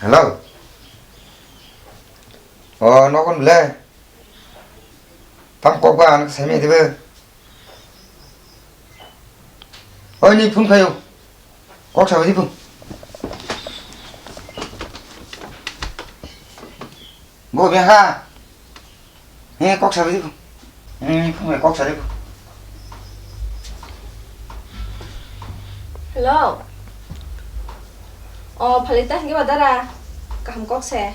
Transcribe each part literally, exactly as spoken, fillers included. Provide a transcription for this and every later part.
Hello. O, nogon ble. Tam kok ba ang sai me dibe. Oi, ni phone khayo. Kok sabai di phone. Bo be ha. He, kok sabai di phone. Hmm, phone kok sabai di phone. Hello. O, phalita hingke ba dara. Kaham kok se.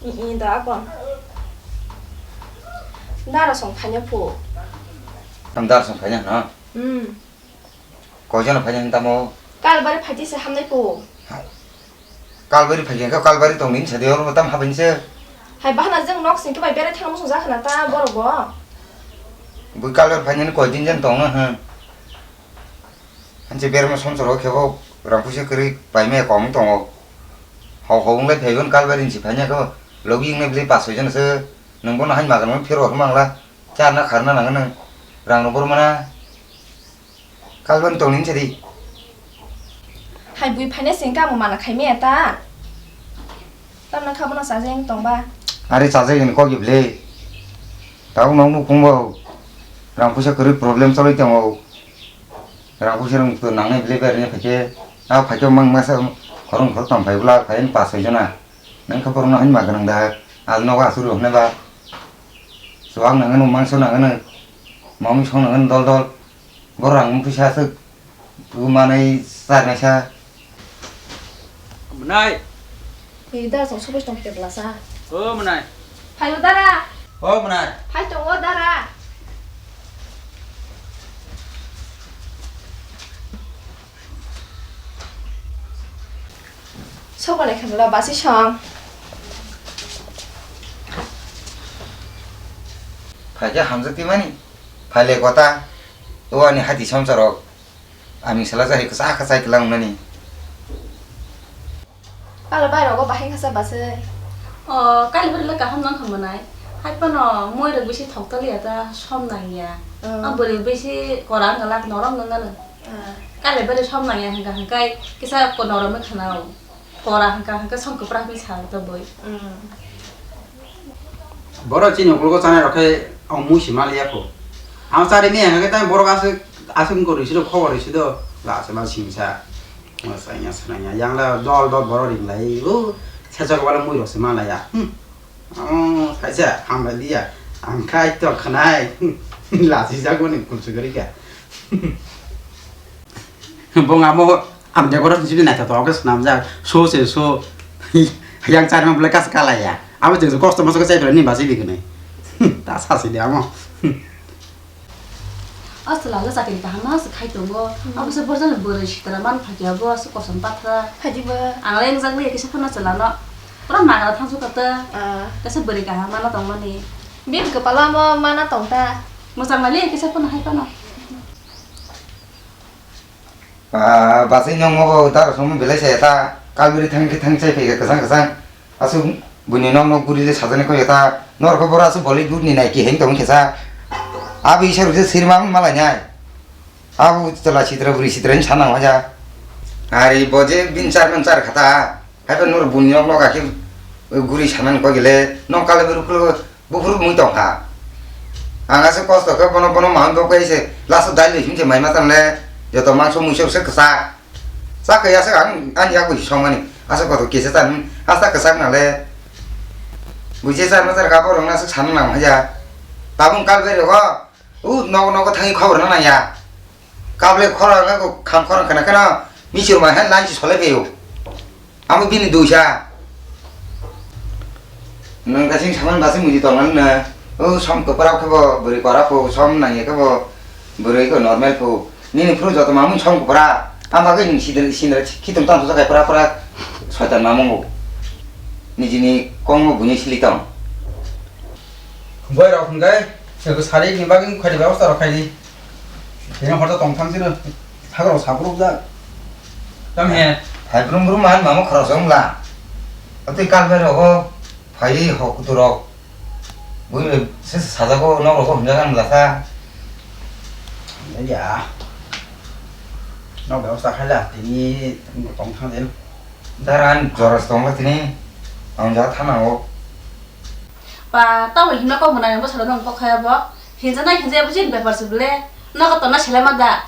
I, i, da akon. Dara song phanya phu. Tam dara song phanya, no? Hmm. Koijon phai nang tamo? Kalbari phaiti se hamnai po. Hai. Kalbari phai khe kalbari tong nin sadi oro tam habain se. Hai bahana jeng nok sing ke bai berai thang musung jakhana ta borok bo. Bui kalbari phai nang koi din jan tong na ha. Hanse berma sonsoro khe bo rang puisa kwrwi pai me kom tongo. Hau hau wng lai phai gon kalbari ni si phai nya ko. Logi wng nai bwlai pas soi jon se. Nang bono hai magan phero hor mangla. Charna kharna nang nang. Rang no bor mana. Kalbari tong nin sadi. Hai bui phainai sing kamo mana khai maya ta. Tamna kha bono chajeng tong ba. Are chajeng ni kok ible. Tau nong nukhung bo. Rang puisa kwrwi problem chalai tongo. Rang puisa rang to nangnai ble ber ni phaikhe. A phaikhe mang masa khorong khor tong phai bla phain pas soi jona. Nang kha borok no hai ma ganang da. Al nogo asuri hwnai ba. Chuwak nang nang mangso nang nang. Mami song nang nang dol dol. Borok rang mung pisa aswk manwi charnaisa. Mwnai. Ni dara song sobai tong khe bwlasa. O mwnai. Phaio dara. O mwnai. Phai tongo dara. Soba lekha bwla basi song. Phaikhe hamjak twi mani. Phaile kota. O ani hati somsarok. Ami sala jahai kwchak kwchai kwlang nani. Pala bai rogo bahai khasa basi. O, kali bari le kaham nang khamanai. Hai pano moi rok bisi thok tali ya ta som nang ya. Hmm. Ang bari bisi kora ang lak norom nang nang. Ah. Kali bari som nang ya hingka hingkai kisa ko norom khana o. Kora hwnkha hwnkhe song kwprak hinwi sa tongwi. Mm. Borok chini ukologo chanai rok khe ang mui si maliya kho. Ang chari miya hwnkhe tei borok aswk, aswk wngkha rwisi do, khobor rwisi do, la se ma singsa. Mwsanya swnanya yang la dol dol borok ring lai o, sejak wala mui rok se malaya. Hmm. Oh, saisa hamlai liya. Ang khai to khnai. Lasi jak mani kulsu gari kha. Bong amo, am decoration sini naithotok khe swnamjak. So se so. Yang charma bwlai kas kalaya. Abo chwng kosto mosto khe chai phela ni basi bikini. Ta sasi de amo. Aswk lalo chakri kaham aswk khai tongo. Hmm. Abo se borjani bwrwi sitra man phakya bo aswk kosom pathra. Phaidi bo. Ang le wngjak le kisa phano chwla no. Pura nagra thangsu kata. Ah. Kasa bwrwi kaham mana tongmani. Bini kwpalo amo mana tongta. Mwchang lai le kisa phano hai phano. Ah, basai nong mogo daro somo belai saya ta. Kalbiri thang thang chai phai kwchang kwchang. Aswk buini nok nok guri le sajani koi ta. Norok khe boro aswk Bollywood ni naiki heng tong khe sa. Abo isa rok se sirma wng malai nai. Abo chwla sitra bwrwi sitra ni sana waja. Ari bo je bin char man char khata. Haiba norok buini nok nok akhe guri sanani koi gele nok kale bwrwi khulo buphuru mui tong kha. Ang aswk kosto khe bono bono mahon bo khe se last o dai loi himse mai ma tang le joto mangso muiso se kwchak. Chakhe aswk ang ani yak bai songmani. Aswk kotor kisa chan, hasta kwchak nang le. Buji chan ma chan ka borok na aswk sana nang haya. Tabung kal bai rogo. U nogo nogo thangwi khobor na nang ya. Kable khorang khe kham khorang khana kheno michur ma hai line si solai phaio. Amo bini duisa. Nang kasing saman basi muji tongan na. O som kwpra khe bo bwrwi kora pho, som nangya khe bo bwrwi khe normal pho. Nini phuru joto mamung som kwpra. Ama khe ni sidra sidra khitung tang sosa kai pura pura soitan mamung bo. Nijini kong bo buini sili tong. Boi rok hwnkhai, sari ni bagwi khadi bebosta rok khaidi. Tini horta tong thang sino, sagrok sabruk jak. Tam he. Hai brum brum man mama khorok song la. Atwi kal bai rogo phai ho kutu rok. Bui se sajago nok rogo hwnjagan la sa. Ya. Nok bebosta khaila tini tong thang den. Dara ani jora se tongla tini, ang ja thana o. Ba, tamo himna kok mwnai bo salo nang kok khaya bo. Hinjana hinjaya bo jin bepar se bole. Nogo tonna selai ma da.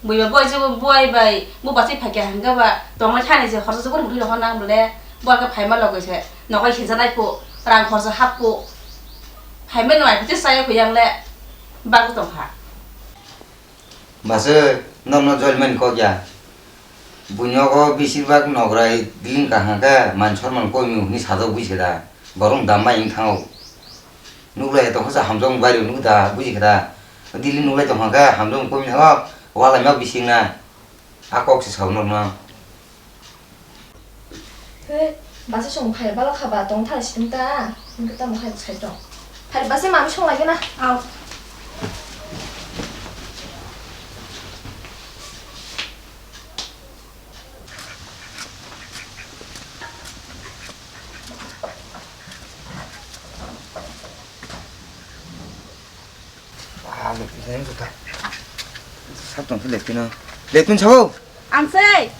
Bui ba boi je boi bai, bo basi phai khe hangga ba. Tongla thani je khorsa se bo rung thwi rokha nang bole. Bo ka phai ma logoi se. Nogo hinjanai ko, rang khorsa hap ko. Phai ma nwai phi se saya ko yang le. Ba ko tong kha. Bwswk, nokno jolimani kok ya. Buini nogo bisirbak nograi din kaham khe man sorman koimu hwnwi sajak bui se da. Borok dam bai wng thango. Nuklai tongkha sa hamjakmung bai rw nugo da, buji khe da. Dili nuklai tongkha khe hamjakmung koimu thango, walai ma bising na. A kok se sao nokno. He, basa chwng phai balo kha ba, tong thani situng ta. Hingke tamo khai sai tong. Phai basa mami song lagi na. Au. Ah, le, le, le, le. Sab tong khe lepin o. Lepin sao? Ang sei.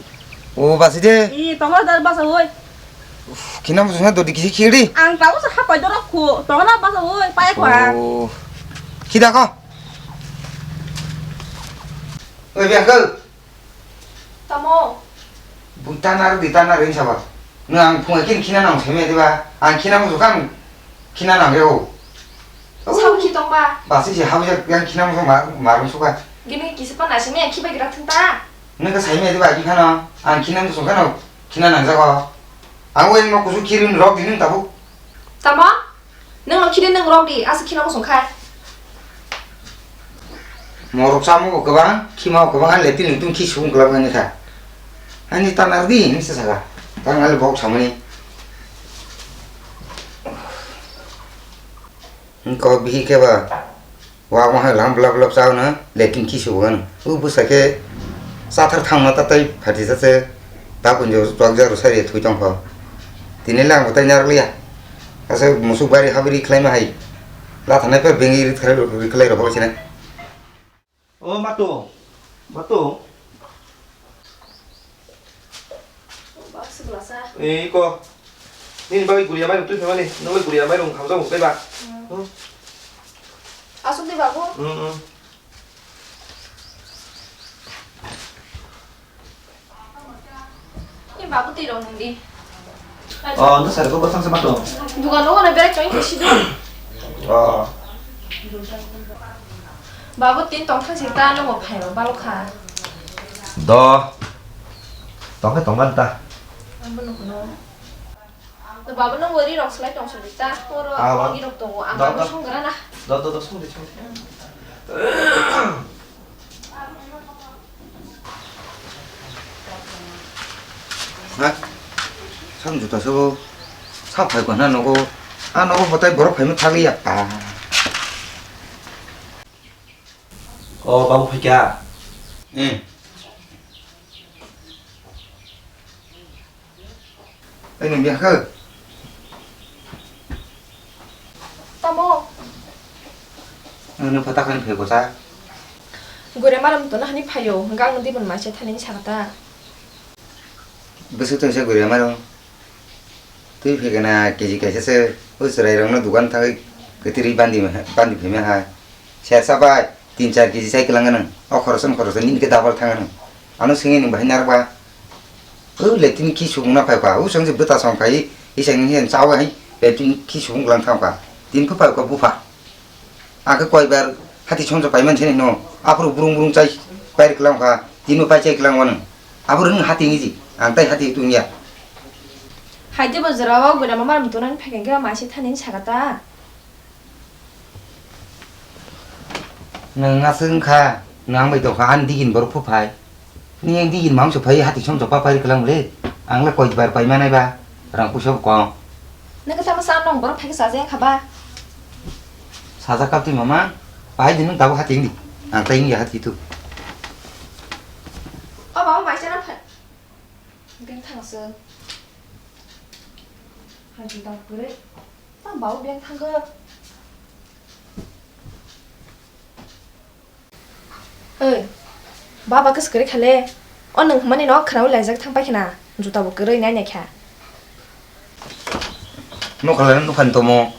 O, basi de. I, tongo dar basa oi. Uf, kina mo suna dodi kisi khiri. Ang tabo sa hapai dorok khu. Tongo na basa oi, pai ko ang. O. Khida ko. Oi, biang ko. Tamo? Bui tanar di tanar ring saba. Nung ang phung akin khina nang seme diba? Ang khina musu kan khina nang reo. Sao khi tong ba? Basi si habijak yang khina musu ma-, marung suka. Gini kisi pa nasi me khiba gira thung ta. Nung ka sai me diba ki khana? Ang khina musu kan khina nang jago. Ang wen mo kusu khirin rok di nung tabu. Tamo? Nwng no khide nwng rok di, aswk kheno bosong khai. Morok chamo bo kwbang, khima bo kwbang, ani lepin lutung khi subung kwlak nani kha. Ani tanar di, hinwi se saka. Tang nali bok samani. Kok bihi khe ba. Wa wahai lam blap blap chao na, lekin khi sugo ano. U bwsa khe chathar thangma ta tai phati sa se, ta kunjo twak jak rw sai thui tong kho. Tini le ang bo tai narwk liya. Asa musuk bari habri khlai ma hai. La thanai phe bengi ri khlai rw, ri khlai rw bo sinai. O mato, mato. Ba, sugla sa. Eh, iko. Nini bagwi guriya mairung twi phaimani. Nokle guriya mairung hamjak mung tei ba. Hmm. Hmm? Asuk di babu. Hmm, hmm. Ni babu twi rong di. Oh, no sir, ko batang sama to. Dukan lo na bere choi si do. Oh. Babu tin tong thang si ta no mo phai ro balo kha. Do. Tong khe tong ban ta. Ang bo no kuno. To babu no wari rong slai tong suri ta. Oro Ah, wa. Agi rok tongo. Ang Do, babu do. Song gara na. Do, do, do, song di, song di. Ha? Sam juta sabo. Sa phai kwana nogo. A nogo botai borok phaima thagwi ya. Ah. O babu phaikha. Eh. Ai nung biyang khe? Tamo? Ang nung phatak khe phai bwsa. Gure maram tuna hani phaio, hwnkhe ang nung dibon mai se thani sakha ta. Bwswk tongsa gure maram. Twi phai kana K G kaisa se, o chwrai rokno dukan thangwi kwtwrwi bandi, bandi phaima hai. Sersa bai tin char K G sai kwlangya nang. O khoroksa, khoroksa nini khe double thangya nang. Ano swngwi nung bahai narwkba. O le tini khi subung na phai kha. O swngwi bwta song phai, isang ni hen chawi hai. Le tini khi subung kwlang thang kha. Tin phu phai kha bupha. Akhe koi bar hati chonjo pai man thini no. Aphuru burung burung chai pai kwlang kha. Tin pai chai kwlang wano. Aphuru nung hati ngi ji. Ang tai hati tungya. Hai de bo jora o gura mama mutunan phai kha ma se thani sakha ta. Nwng aswk wngkha, nwng ang bai tongkha, ani digini borok phu phai. Nini digini mangso phai, hati song chokpa phai rwkhe lang le. Ang le koi bar pai manai ba, rang puisa bo kong. Nwng khe tamo sa nong borok phai khe chajaya kha ba? Sajak kap twi mama, pai di nwng tabuk hati wngdi. Ang tai wngya hati tu. O baba bai chana phai. Beng thang se. Hai di dang kwrwi. Tang bau beng thang go. Oi, baba kwswk kwrwi khale. O nwng hwnmani no khwnaui laijak thang pai khna. Juta bo kwrwi nai nai kha. Nokha lai nokha ni tomo.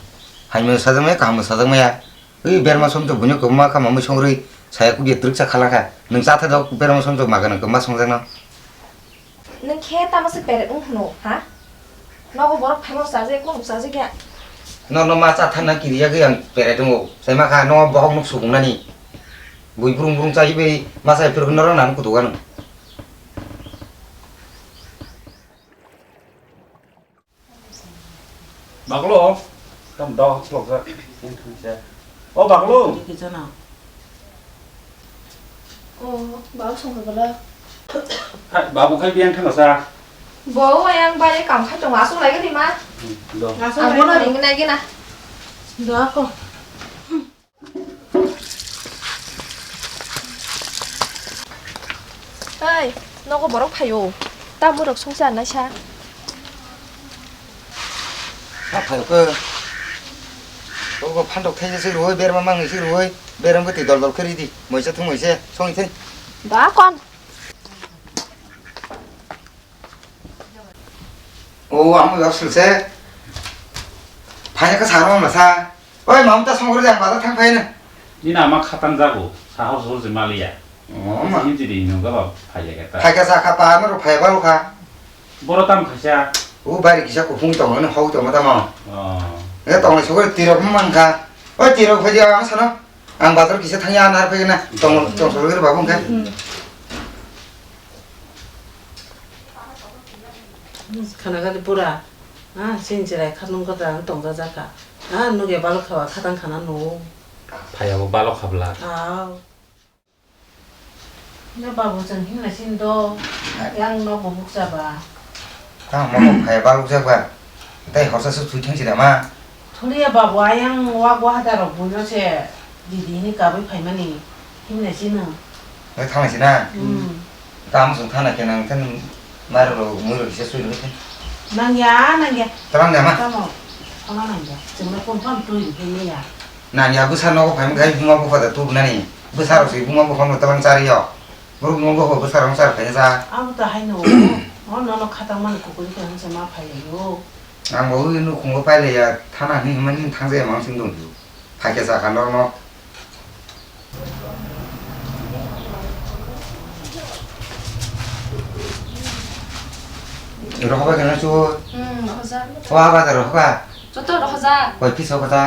Hai mo sajak maya, kaham mo sajak maya. Ui berma som to buino kwbangma kha mamui songri. Saya kuk ye twrwk cha khala kha. Nwng cha thai dok berma som to maga nang kwbangma songjak no. Nwng khe tamo se peret wng hwno, ha? Nogo borok phaima chajakya, kunu chajakya. Norno ma cha thangna kiriya gwi ang peret wngo. Sai ma kha no bohok nuk subung nani. Bui brung brung chai bai ma sai phir norok nang kutuga nung. Baglo, kam dog slok jak. O baglo. Ini ke jana. O, babu song bala. Hai, babu khai biang thang sa. Bo yang bari kam khai tong asung lai gani ma. Do. Asung lai gani. Ringna gina. Do ako. Hai, nogo borok phaio. Tamurok songsa naisa. Ha phaio khe. Bogo phantok thaisa se roi berma mangni se roi. Beram gati dol dol kheri di. Moisa thung moise song ithai. Da kon. O amo yak sul se. Phaina ka sarong masa. Oi, mam ta songro jang bazar thang phai na. Nini ama khatang jago, sahor sahor je maliya. O ma. Sini jiri hino gaba phai ya kata. Phai ka sa kha pa, ano ro phai ba lo kha. Boro tam khaisa. O bari kisa kuphung tong, ano hau tong ma tamo. O. E tong le sogre tirok man kha. Oi, tirok phai dia ang sano. Ang bazar kisa thang ya, nar phai na. Tong, tong sogre babu kha. Khana gali pura. Ah, sini cherai khatnung kata tong ja ja kha. Ah, nuge balok khawa khatang khana nu. Phaiya bo balok khabla. Ah. Ya babu chwng himna sin do. Yang no bo bukcha ba. Tang mo phaiya balok jak ba. Tai horsa su thui thang sida ma. Thuliya babu ayang wak wahada rok buino se didi hini kabui phaimani himna sino. Nang thangna sina? Hmm. Tamo song thangna khe nang than mairok rok muirok kisa sui rwkhe. Nangya, nangya. Tamo nangya ma? Tamo. Tamo nangya. Chwngno confirm twi rwkhe ya. Nangya bwsa nogo phaimani gai buma bupha da tubunani. Bwsa rok se buma bupha no talang chariyo. Borok buma bupha bwsa rok char khaina sa. Abo to haino. O nono khatang mani kukuri khe hwnse ma phailaio. Ang bo ui nukhungo pailaiya, thana hinwi hwnmani thangjakya mang sing tong phio. Phaikhe sakha norokno. Rohoba khe na chu? Hmm, rohoja. O aba da rohoba? Joto rohoja. Koi piece rohoba ta?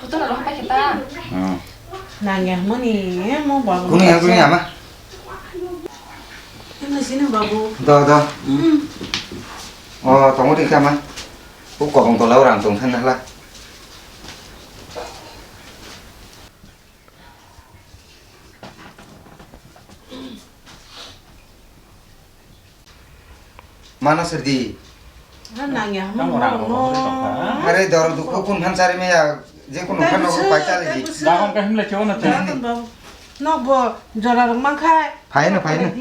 Joto rohoba khe ta? Hmm. Nangya hwnmani, mo babu. Kunu yang kunu ama. Himna sini babu. Do, do. Hmm. O, tongo di kama. O kobong tola orang tong than hala. Mana serdi? Nangya hama. Are dor dukhu kun phan sari meya, je kun phan no pai chali di. Dagom ka himle chewo na che. Nok bo jora rok mangkhai. Phaino, phaino.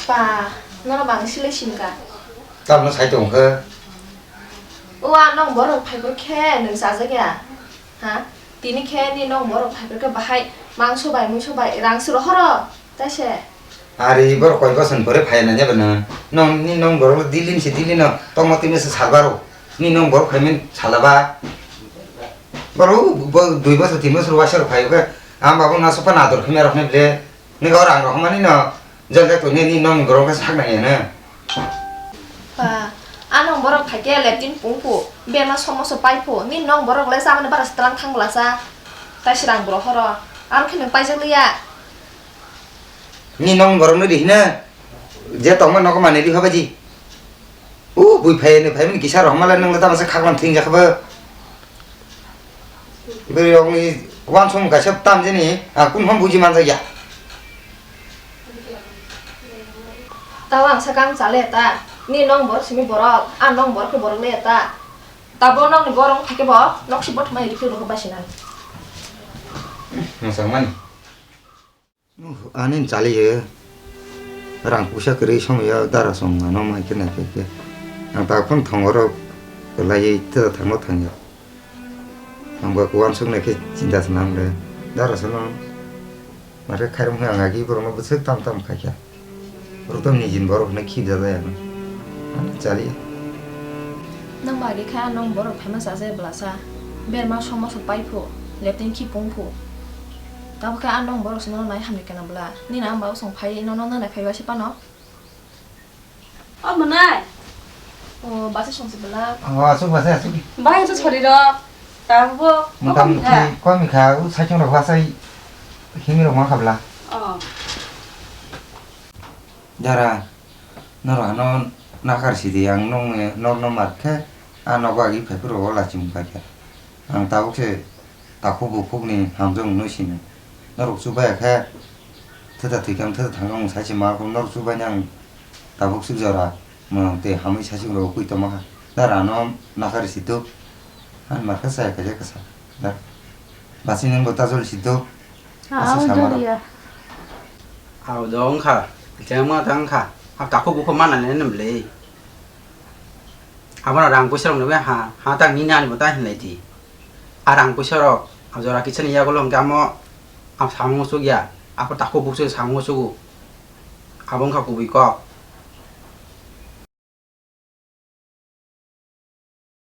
Pa, nono bang silai simka. Tamno sai tong khe. O, a nong borok phaibrwk khe nwng chajak ya? Ha? Tini khe ni nong borok phaibrwk khe bahai mangso bai, muiso bai, rang se rohoro, taise. Ari borok koi bosor ni pore phai nanya bana. Nong ni nong borok Delhi ni se Delhi no tongma twi masa salbaro. Ni nong borok phai men salaba. Borok bo dui bosor tin bosor waisa rok phai khe. Ang babo na sopa nador khimya rok ne ble. Ni gor ang rok mani no. Jol jak to ni ni nong borok khe sak nang ya na. Pa, a nong borok phai khe leptin pung phu. Bema somoso pai phu. Ni nong borok le samani bara stlang thang bla sa. Tai srang borok horo. Ang khe nang paijak liya. Ni nong borok no di hina. Je tongma nogo mane di haba ji. U bui phai ni phai mani kisa rohma lai nang le tama se khaklam thing jak ba. Bui rok ni wan som kaisa tam jeni a kun hom buji man jak ya. Tao ang sakang chale ta. Ni nong borok simi borok, a nong borok ke borok le ta. Tabo nong ni borok phai ke bo nok si bot mai ri phil rok ba sinan. Masa mani. Ani chaliye rang puisa kwrwi somya dara song ano mai khe nai khe ang ta khon thongorok kwlaiwi tei thangno thangya. Ang bo kuwan suk nai khe chinta se nang le. Dara sano. Mare khairung he ang agi borok no bwswk tam tam khaikha. Borok to nijin borok hwnwi khibjak jaya no. Ano chali. Nang ba agi khe ano borok phaima chajakya bwlasa. Berma somo sok pai phu. Lepteng khi pung phu. Tabo khe ano borok se no nai hamni kana bwla. Nini ang ba usong phai no no nai phai ba se pano. O mwnai. O basa songsi bwla. O asuk basa asuk. Bai to sori rok. Tabo. Motamoti komi kha u saichung rok basa himi rok ma khabla. O. Dara norok ano nakar sidi ang nong nong no mar khe a nogo agi phai phuru o lachimung kha khe. Ang tabuk se Takhuk bukhukni hamjwk wngwi sini. Norok chubaya khe thwda thwikam thwda thangkam wng sai se ma khe norok chubaini ang tabuk swk jora mwnang tei hamwi saichung rok kwi tongma kha. Da rano nakari si tuk. Ani mar khe chaya kaisa kasa. Da. Basi nwng bo ta joli si tuk. Aswk sama rok. Abo do wngkha. Jengma ta wngkha. Abo takhuk bukhuk mana le nwng le. Abono rang puisa rok nugwi ha, ha tak nini ani bo ta hinlai di. A rang puisa rok, a jora kisa ni yagulo hwnkhe amo, ang samung chukya, aphor takhuk bukhuk se samung chugo. Abo wngkha kubui kok.